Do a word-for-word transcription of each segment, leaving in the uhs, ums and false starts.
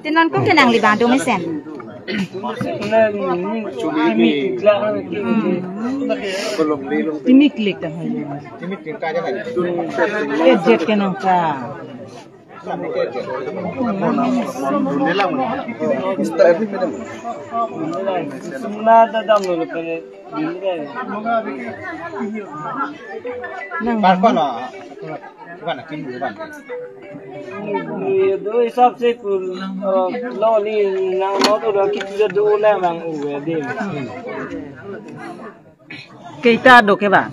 Tinan ko kenang libang dong isen. Timik klik ta hai. Ejet kenang ka. Sumna dadam lo pele. Nang. Parko no. Bukan, bukan. Ye do hisab se kul, eh, lo ni nang lo to do kiti do le bang u ve de. Keita do ke ba?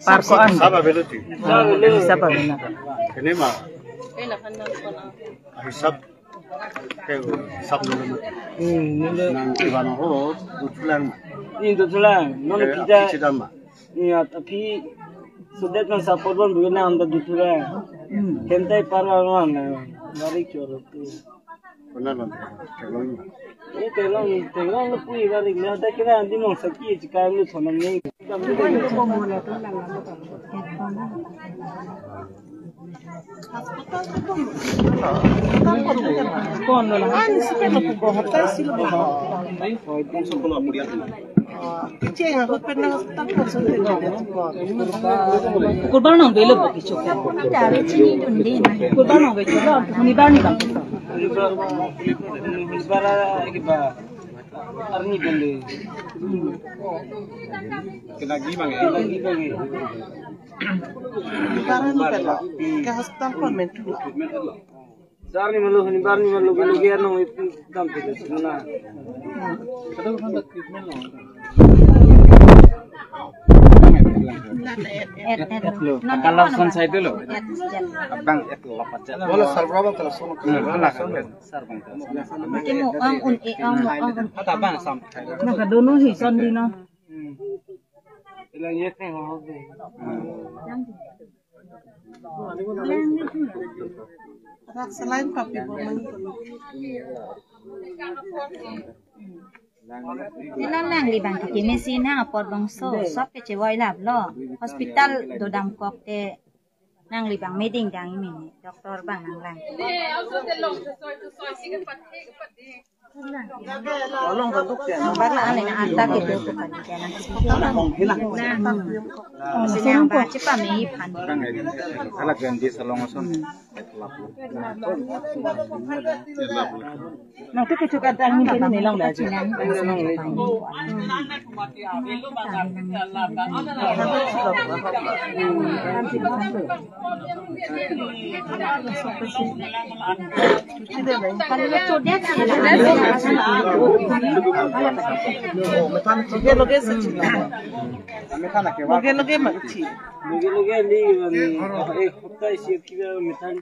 Parko an. Sab avelo ti. Sab avelo. Sab avelo. Kene ma. Hisab ke hisab dolo ma. Hmm, nilo. Nang ivan ho, duthulang. Ni duthulang. Non kita. Chidam ma. Ni ataphi sudet nang support bon bukan nang amda duthulang. Hmm. Kentai parwa nang. Mari choro tu. Kona non, kelong. Ini kelong, kelong lo pui balik lo, ada kira andi mong saki jika lu thonam ni. Kon lo lah. Ani sipe lo pugo hotai silo pugo. Kurban nang belo bo kicho. Kurban nang belo. Huni bar ni bang. Huni bar, huni bar ki ba. Arni bende. Kena gi bang ya. Kena gi bang ya. Ke hospital ko mentu. Sar ni malu, ni bar ni malu, malu gaya nong itu dam itu semua. Kalau son saya dulu. Abang itu lopat. Wala sar berapa kalau son? Wala sar bang. Iti mo ang un, e ang mo ang un. Ata bang sam. Nakadono hi son di no. Ilang yet ni ho. Rak selain papi bomang. Nilo nangli bang kiki mesin ha apot bangso sop kechevoi lap lo. Hospital dodam kok te nangli bang meding dang ini doktor bang nanglang. Along ka duk ya. Bak la ane na ata ke tu. Along hilang. Sini apa cepat me phan. Alat yang di salong ason. Nang tu kecukat ang ni pini nilang dah. Loge loge ma chi. Loge loge ni, ni, eh, hopta isi kita methan.